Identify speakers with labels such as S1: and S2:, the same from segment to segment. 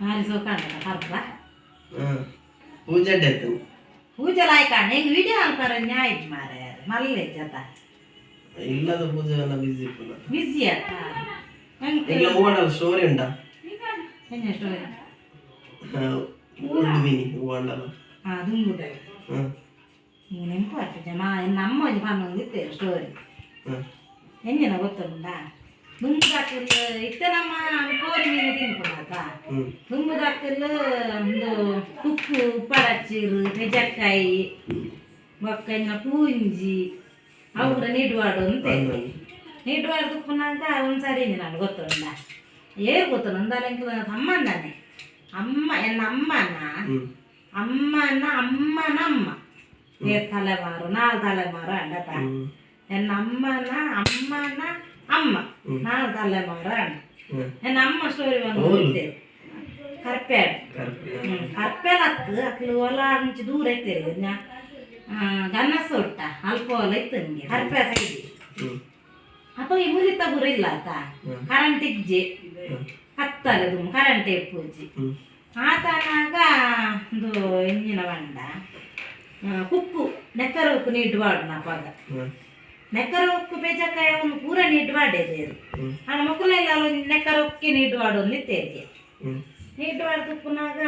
S1: ಬಾರಿ ಸೋಕಾಂಡದ ಪರ್ಬ.
S2: ಹಾಂ, ಪೂಜೆ ಅಡ್ಡೆ ಆಯ್ತು.
S1: ಪೂಜೆ ಲಾಯ್ಕಾಂಡ ಹೆಂಗ್ ವಿಡಿಯೋ ಅಲ್ಪರ ನ್ಯಾಯ ಮಾರೆ ಮಲ್ಲೆ ಜತ.
S2: ಇಲ್ಲದ ಪೂಜೆ ಎಲ್ಲ ಬಿಸಿ ಇಪ್ಪುನ.
S1: ಬಿಸಿ ಅತ್ತ ಹೆಂಗ್?
S2: ಎಂಗ್ಲ ಹೂವಂಡಲ ಸ್ಟೋರಿ ಉಂಟಾ?
S1: ಎಂಜ ಸ್ಟೋರಿ?
S2: ಓಲ್ಡ್ ಮಿನಿ ಹೂವಂಡಲ.
S1: ಹಾ, ದುಂಬುದ. ನೆನಪು ಆಗ್ತದೆ ಮಾ ನಮ್ಮ ಒಂಜಿ ಪನ್ನೊಂದು ಇತ್ತೇರು ಸ್ಟೋರಿ. ಎಂಜಿನ ಗೊತ್ತುಂಟಾ? ದುಂಬುದಾಕಲ್ ಇತ್ತೆ ನಮ್ಮ ಕೋರಿ ಮೀನು ತಿನ್ಪುನಾತ. ದುಂಬುದಾಕಲ್ ಒಂದು ಕುಕ್ಕು, ಉಪ್ಪಡಚ್ಚಿರು, ಪೆಜಕ್ಕಾಯಿ, ಬೊಕ್ಕ ಇಂಜಿನ ಪೂಂಜಿ ಅವು ಪೂರ ನೀಡುವಾಡು ಅಂತ. ನೀಡುವಾಡು ತುಪ್ಪುನಾಗ ಒಂದ್ಸಾರಿ ಇಂಜಿನ ಗೊತ್ತುಂಡ, ಏರು ಗೊತ್ತುಂಡು ಅಂದಾಲ ಎಂಕ್ ಸಂಬಂಧನೆ ಅಮ್ಮ ಎನ್ನ ಅಮ್ಮನ ಅಮ್ಮನ ಅಮ್ಮನಮ್ಮ ಏರ್ ತಲೆಮಾರು, ನಾಲ್ ತಲೆಮಾರು ಅಂಡತ. ಎನ್ನ ಅಮ್ಮನ ಅಮ್ಮನ ಅಮ್ಮ, ನಾಲ್ ತಲೆಮಾರು ಅಂಡ. ಎನ್ನ ಅಮ್ಮ ಸ್ಟೋರಿ ಬಂದು ಇತ್ತೇರು ಕರ್ಪ್ಯಾಡ್.
S2: ಕರ್ಪೆ.
S1: ಕರ್ಪೆಲತ್ತು ಅಕ್ಲು ಹೊಲ ಅಂಚಿ ದೂರ ಇತ್ತೇರು ಗನ್ನಸೊಟ್ಟ ಅಲ್ಪ ಹೊಲ ಇತ್ತು ನಿಮಗೆ ಕರ್ಪೆ ಸೈಡ್. ಅಪ್ಪ ಈ ಮುರಿತ ಪೂರ ಇಲ್ಲ ಆತ. ಕರೆಂಟ್ ಇಜ್ಜೆ, ಕತ್ತಲೆ ದುಮ್ಮು, ಕರೆಂಟ್ ಇಪ್ಪುಜ್ಜಿ. ಆತನಾಗ ಒಂದು ಇಂಜಿನ ಬಂಡ ಕುಕ್ಕು ನೆಕ್ಕರ ಉಕ್ಕು ನೀಡು ವಾಡುನ ಅಪಗ. ನೆಕ್ಕರ ಉಕ್ಕು ಪೇಚಕಾಯ ಒಂದು ಪೂರ ನೀಡು ವಾಡೇದೇರು. ಆಂಡ ಮೊಕುಲೆಲ್ಲ ಒಂಜಿ ನೆಕ್ಕರ ಉಕ್ಕಿ ನೀಡು ವಾಡೊಂದು ಇತ್ತೇರಿಗೆ. ನೀಡು ವಾಡ್ದುಪ್ಪುನಾಗ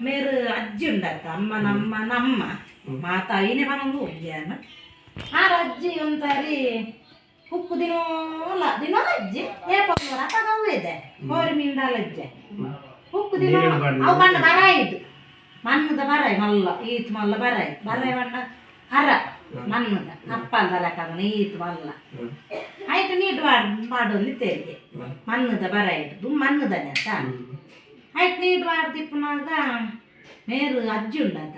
S1: ಮೇರು ಅಜ್ಜಿ ಉಂಡತ್ತ, ಅಮ್ಮನ ಅಮ್ಮನ ಅಮ್ಮ ಮಾತಾ ಐನೆ ಪನೊಂದು ಹೋಗ್ಯಾನ. ಆರ್ ಅಜ್ಜಿ ಒಂದ್ಸಾರಿ ಕುಕ್ಕು ದಿನೋಲ ದಿನೋಲ ಅಜ್ಜಿ ಏಪೊಂದು ಅಪಗ ಅವು ಇದೆ ಕೋರಿ ಮೀನ್ದಾಲ ಅಜ್ಜೆ ಕುಕ್ಕು ದಿನ.
S2: ನೀರಿನ ಬಾಟ್ಲಿ.
S1: ಅವು ಬಣ್ಣ ಬರಾಯಿತು ಮಣ್ಣದ ಬರಾಯಿ ಮಲ್ಲ ಈತ್ ಮಲ್ಲ ಬರಾಯಿ ಬರಾಯಿ ಬಣ್ಣ ಹರ ಮಣ್ಣದ ಕಪ್ಪಲ್ದ ಲೆಕ್ಕ ಈತ್ ಮಲ್ಲ. ಆಯ್ತು, ನೀಟ್ ವಾಡ್ ಮಾಡೋದು ತೆರಿಗೆ ಮಣ್ಣದ ಬರಾಯಿಟ್ಟು ದುಮ್ ಮಣ್ಣದನೆ ಆತ. ಆಯ್ತು, ನೀಟ್ ವಾಡ್ದಿಪ್ಪನಾಗ ಮೇರು ಅಜ್ಜಿ ಉಂಡತ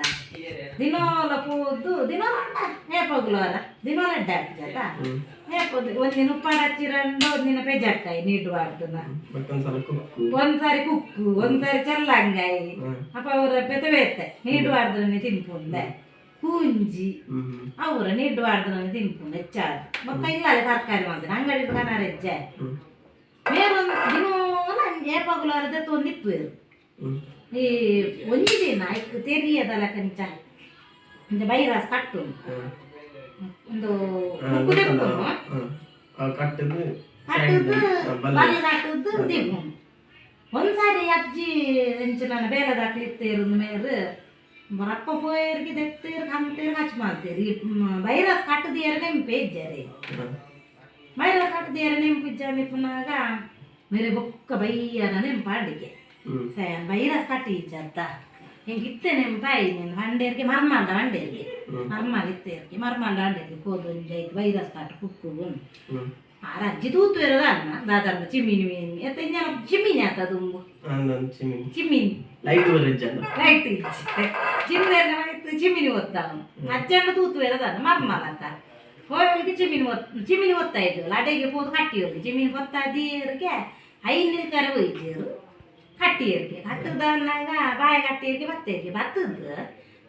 S1: ದಿನೋಲ ಪೋದು ದಿನೋಲ ಉಂಡ ಏಪೋಗ್ಲೋರ ದಿನೋಲ ಅಡ್ಡ ಆಗ್ತದ. ಏಪೋದು ಒಂದಿನ ಉಪ್ಪಾಡಚ್ಚಿರಂಡು, ಒಂದಿನ ಪೆಜಕ್ಕಾಯಿ ನೀಟು ವಾಡ್ದನ.
S2: ಮತ್ತೊಂದ್ಸಲ ಕುಕ್ಕು.
S1: ಒಂದ್ಸಾರಿ ಕುಕ್ಕು, ಒಂದ್ಸಾರಿ ಚಲ್ಲಂಗಾಯಿ. ಅಪ್ಪ ಅವರ ಪೆತ ಬೇತೆ ನೀಡು ವಾಡ್ದನೆ ತಿನ್ಪುಂಡೆ ಕೂಂಜಿ. ಅವರ ನೀಡು ವಾಡ್ದನೆ ತಿನ್ಪುಂಡೆ ಹೆಚ್ಚಾದ ಬೊಕ್ಕ ಇಲ್ಲ ತರಕಾರಿ ಮಾಡ್ತಾರೆ ಅಂಗಡಿ ಕನಾರ ಹೆಚ್ಚ. ಮೇರೊಂದು ದಿನೋಲ ಏಪಗುಲಾರದ ತೊಂದಿಪ್ಪೇರು. ಈ ಒಂಜಿ ದಿನ ಐಕ್ ತೆರಿಯದಲ್ಲ ಕಂಚ ಇಂಚ ಬೈರಾಸ್ ಕಟ್ಟು ಒಂದು ಕುಕ್ಕು ದೆಪ್ಪುನು.
S2: ಕಟ್ಟದು.
S1: ಕಟ್ಟುದು ಬಲ್ಲೆ ಕಟ್ಟುದು ದಿಪ್ಪುನು. ಒಂದ್ಸಾರಿ ಅಜ್ಜಿ ಎಂಚ ನನ್ನ ಬೇಲದಾಕ್ಲಿತ್ತೇರು ಮೇರು ರಪ್ಪ ಪೋಯರ್ಗೆ ದೆತ್ತೇರು ಕಂತೇರು ಕಚ್ ಮಾಡ್ತೇರು. ಈ ಬೈರಾಸ್ ಕಟ್ಟದಿಯರ ನೆಂಪೆ ಇಜ್ಜಾರೆ. ಬೈರಾಸ್ ಕಟ್ಟದಿಯರ ನೆಂಪು ಇಜ್ಜಾರೆ ಪುನಾಗ ಮೇರೆ ಬೊಕ್ಕ ಬೈಯನ ನೆಂಪಾಂಡಿಗೆ ಸಯಾನ್ ಬೈರಾಸ್ ಕಟ್ಟಿ ಇಜ್ಜತ್ತ ಎಂಕ್ ಇತ್ತೆ ನೆಂಪಾಯಿ. ನೀನು ಬಂಡೇರಿಗೆ ಮರ್ಮಾಲ್ದ ಬಂಡೇರಿಗೆ ಮರ್ಮಾಲ್ ಇತ್ತೇರಿಗೆ ಮರ್ಮಾಲ್ದ ಅಂಡೇರಿಗೆ ಪೋದು ಒಂಜಿ ಐಕ್ ಬೈರಾಸ್ ಕಟ್ಟು ಕುಕ್ಕು. ಆರ್ ಅಜ್ಜಿ ತೂತು ಇರೋದ ಅನ್ನ ದಾದನ್ನ ಚಿಮ್ಮಿನಿ ಮೀನು ಎತ್ತ ಇಂಜನ ಚಿಮ್ಮಿನಿ ಆತ ದುಂಬು.
S2: ಚಿಮಿನಿ.
S1: ಚಿಮ್ಮಿನಿ.
S2: ಲೈಟ್ ಬರೆಜ್ಜಲ್ಲ.
S1: ಲೈಟ್ ಇಜ್ಜಿ, ಚಿಮ್ಮಿನ ಚಿಮ್ಮಿನಿ ಒತ್ತಾವನು ಅಜ್ಜನ ತೂತು ಇರೋದನ್ನ ಮರ್ಮಾಲ್ ಅಂತ ಹೋಗಿ ಚಿಮ್ಮಿನಿ ಒತ್ ಚಿಮ್ಮಿನಿ ಒತ್ತಾ ಇದ್ದು ಅಡೆಗೆ ಪೋದು ಕಟ್ಟಿಯೋರ್ಗೆ ಚಿಮ್ಮಿನಿ ಒತ್ತಾದೀರ್ಗೆ ಐದು ನಿಲ್ಕರೆ ಒಯ್ಜೇರು ಕಟ್ಟಿಯರ್ಗೆ ಕಟ್ಟುದನ್ನಾಗ ಬಾಯಿ ಕಟ್ಟಿಯರ್ಗೆ ಬತ್ತೇರಿಗೆ ಬತ್ತದ್ದು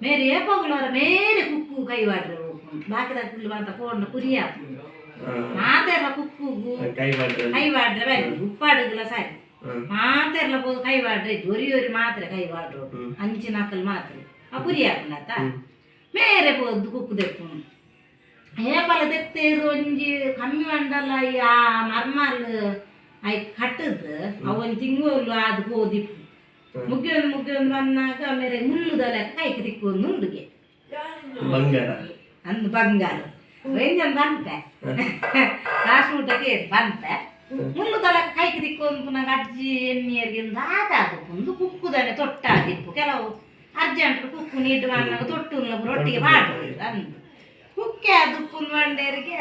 S1: ಮೇರೆ ಏಪೋಗ್ಲವರ ಮೇರೆ ಕುಕ್ಕು ಕೈ ವಾಡ್ರೆ ಹೋಗ್ಪುಂಡು ಬಾಕಿದ ಕುಲ್ಲು ಅಂತ ಪೋಂಡ ಪುರಿ ಆಪುಂಡು ಮಾತೆರ್ಲ ಕುಕ್ಕುಗು.
S2: ಕೈ ಮಾಡ್ರೆ.
S1: ಕೈ ವಾಡ್ರೆ ಬರಿ ಉಪ್ಪಾಡುಗುಲ ಸರಿ. ಮಾತೆರ್ಲ ಪೋದು ಕೈ ವಾಡ್ರೆ ಒರಿ ಒರಿ ಮಾತ್ರ ಕೈ ವಾಡ್ರು. ಅಂಚಿನ ಅಕಲ್ ಮಾತ್ರ ಆ ಪುರಿ ಆಪುಂಡತ್ತ. ಮೇರೆ ಪೋದು ಕುಕ್ಕು ದೆಪ್ಪುಂಡು ಏಪಲ ದೆತ್ತೇರು ಒಂಜಿ ಕಮ್ಮಿ ಮಂಡಲ ಈ ಆ ಮರ್ಮಲ್ ಐಕ್ ಕಟ್ಟದು ಅವು ಒಂಜಿ ತಿಂಗಳು ಅದು ಪೋದಿಪ್ಪು ಮುಗಿಯೊಂದು ಮುಗಿಯೊಂದು ಬಂದಾಗ ಮೇರೆ ಮುಳ್ಳುದ ಲೆಕ್ಕ ಕೈಕ್ ತಿಕ್ಕೊಂದು ಉಂಡುಗೆ.
S2: ಬಂಗಾರ.
S1: ಅಂದು ಬಂಗಾರ ಎಂಜನ್ ಬಂತೆ ಲಾಸ್ಟ್ ಊಟಕ್ಕೆ ಬಂತೆ ಮುಳ್ಳುದ ಲೆಕ್ಕ ಕೈಕ್ ತಿಕ್ಕೊಂದು. ಪುನಃ ಅಜ್ಜಿ ಎಣ್ಣಿಯರ್ಗಿಂದ ಆದ ಪುಂದು ಕುಕ್ಕುದನೆ ತೊಟ್ಟಾದಿಪ್ಪು. ಕೆಲವು ಅರ್ಜೆಂಟ್ ಕುಕ್ಕು ನೀಡು ಅನ್ನಾಗ ತೊಟ್ಟು ರೊಟ್ಟಿಗೆ ಪಾಡು ಅಂದು ಕುಕ್ಕೆ ಅದು ಉಪ್ಪುನ್ ಬಂಡೇರಿಗೆ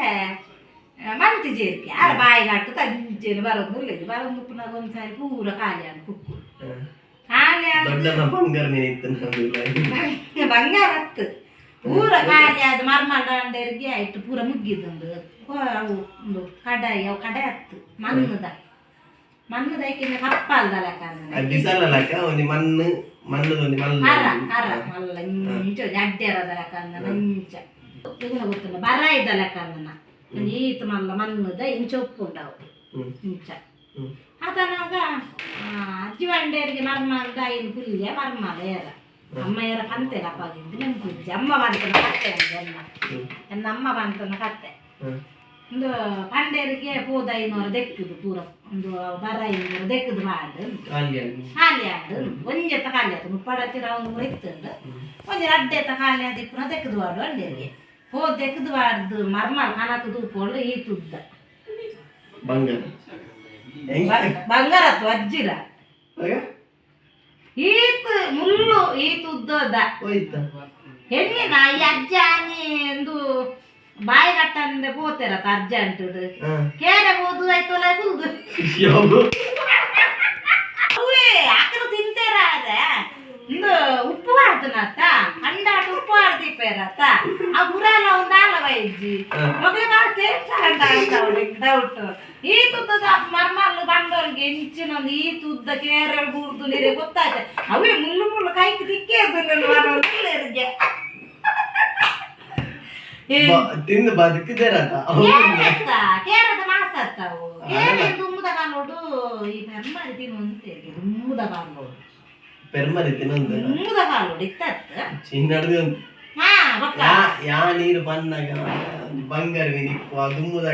S1: ಮಂತಿ ಜೀರಿಗೆ ಆರ ಬಾಯಿಗೆ ಅಟ್ಟು ತಂಚೇನು ಬರೋದು ಉಳ್ಳೇದು ಬರೋದು. ಉಪ್ಪುನಾಗ ಒಂದ್ಸಾರಿ ಪೂರ ಖಾಲಿ ಆದ ಕುಕ್ಕು ಖಾಲಿ ಆದ.
S2: ದೊಡ್ಡನ ಬಂಗಾರ ಮೀನು ಇತ್ತು ನಮ್ದು.
S1: ಬಂಗಾರ ಹತ್ತು ಪೂರ ಖಾಲಿ ಆದ ಮರ್ಮಲ್ಡಂಡೇರಿಗೆ ಇಟ್ಟು ಪೂರ ಮುಗ್ಗಿದುಂಡು. ಅವು ಒಂದು ಕಡಾಯಿ, ಅವು ಕಡಾಯಿ ಹತ್ತು ಮಣ್ಣದ ಮಣ್ಣದ ಐಕಿನ ಕಪ್ಪಲ್ದ ಲೆಕ್ಕ.
S2: ಬಿಸಲ ಲೆಕ್ಕ ಒಂಜಿ ಮಣ್ಣು ಮಣ್ಣದ ಒಂಜಿ ಮಲ್ಲ.
S1: ಕರ ಕರ ಮಲ್ಲ ಇಂಚ ಅಡ್ಡೇರದ ಲೆಕ್ಕ ಅಂದನ ಇಂಚ ತಿಗುಣ ಗೊತ್ತುಂಡ ಬರಾಯ್ದ ಲೆಕ್ಕ ಅಂದನ ಒಂಜಿ ಈತ್ ಮಲ್ಲ ಮಣ್ಣದ ಇಂಚ ಉಪ್ಪು ಉಂಡವು. ಇಂಚ. ಆತನಾಗ ಅಜ್ಜಿ ಬಂಡೇರಿಗೆ ಮರ್ಮಾಲ್ದ ಐನು ಪುಲ್ಯ ಮರ್ಮಾಲ ಏರ ಅಮ್ಮ ಏರ ಪಂತೆರ ಅಪ್ಪಾಗಿದ್ದು ನೆಂಪುಜ್ಜಿ. ಅಮ್ಮ ಬಂತನ ಕತ್ತೆ ಅಂದೆ ಎನ್ನ. ಎನ್ನ ಅಮ್ಮ ಬಂತನ ಕತ್ತೆ. ಒಂದು ಪಂಡೇರಿಗೆ ಪೋದ 500 ದೆಕ್ಕುದು ಪೂರ ಒಂದು ಬರ 500 ದೆಕ್ಕುದು ಮಾಡು.
S2: ಖಾಲಿ.
S1: ಖಾಲಿ ಆಂಡ್, ಒಂಜೆತ ಖಾಲಿ ಆತು. ಮುಪ್ಪಡತ್ತಿರ ಒಂದು ಮೂರು ಇತ್ತುಂಡು, ಒಂಜಿ ರಡ್ಡೆತ ಖಾಲಿ ಆದಿಪ್ಪುನ ದೆಕ್ಕುದು ವಾಡು. ಅಂಡೇರಿಗೆ ಪೋದ್ ದೆಕ್ಕುದು ವಾಡ್ದು ಮರ್ಮಾಲ್ ಕನಕು ತೂಪೊಂಡು ಈ ತುದ್ದ.
S2: ಬಂಗಾರ.
S1: ಬಂಗಾರತ್ತು ಅಜ್ಜಿರ. ಈತ್ ಮುಳ್ಳು ಈ ತುದ್ದದ.
S2: ಹೋಯ್ತ.
S1: ಹೆಣ್ಣಿನ ಈ ಅಜ್ಜ ಆನಿ ಒಂದು ಬಾಯಿ ಕಟ್ಟಂದೆ ಪೋತೆರತ ಅರ್ಜೆಂಟ್. ಕೇರೆ ಹೋದು ಆಯ್ತಲ್ಲ ಕುಲ್ದು.
S2: ಯಾವುದು?
S1: ಅವೇ ಆಕಳು ತಿಂತೇರ ಇಂದು ಉಪ್ಪು ಮಾಡ್ತನತ್ತ, ಅಂಡಾಟ ಉಪ್ಪು ಮಾಡ್ತಿಪ್ಪೇರತ್ತ. ಆ ಗುರಾಲ ಒಂದು ಆಲ ಬೈಜ್ಜಿ. ಮಗಳೇ ಮಾಡ್ತೇವೆ ಅಂತ ಡೌಟ್. ಈ ತುದ್ದದ ಮರ್ಮಲ್ಲು ಬಂಡೋರ್ಗೆ ಎಂಚಿನೊಂದು ಈ ತುದ್ದ ಕೇರೆ ಬೂರ್ದು ನೀರೆ ಗೊತ್ತಾಯ್ತು. ಅವೇ ಮುಳ್ಳು ಮುಳ್ಳು ಕೈಗೆ ತಿಕ್ಕೇ.
S2: ತಿಂದು ಬದುಕಿದೇರತ.
S1: ಕೇರತ್ತ, ಕೇರದ ಮಾಸ ಅತ್ತವು. ಕೇರೆ ದುಮ್ಮದ ಕಾಲೋಡು ಈ ಪೆರ್ಮರಿ ತಿನ್ನುವಂತೆ ದುಮ್ಮದ ಕಾಲೋಡು.
S2: ಪೆರ್ಮರಿ ತಿನ್ನೊಂದು.
S1: ದುಮ್ಮದ ಕಾಲೋಡು ಇತ್ತತ್ತ.
S2: ಚಿನ್ನಡ್ದು.
S1: ಹಾ ಬಕ್ಕ.
S2: ಯಾ ಯಾ ನೀರು ಬನ್ನಾಗ ಒಂಜಿ ಬಂಗಾರ ಮಿನಿಪ್ಪು ಆ ದುಮ್ಮುದ.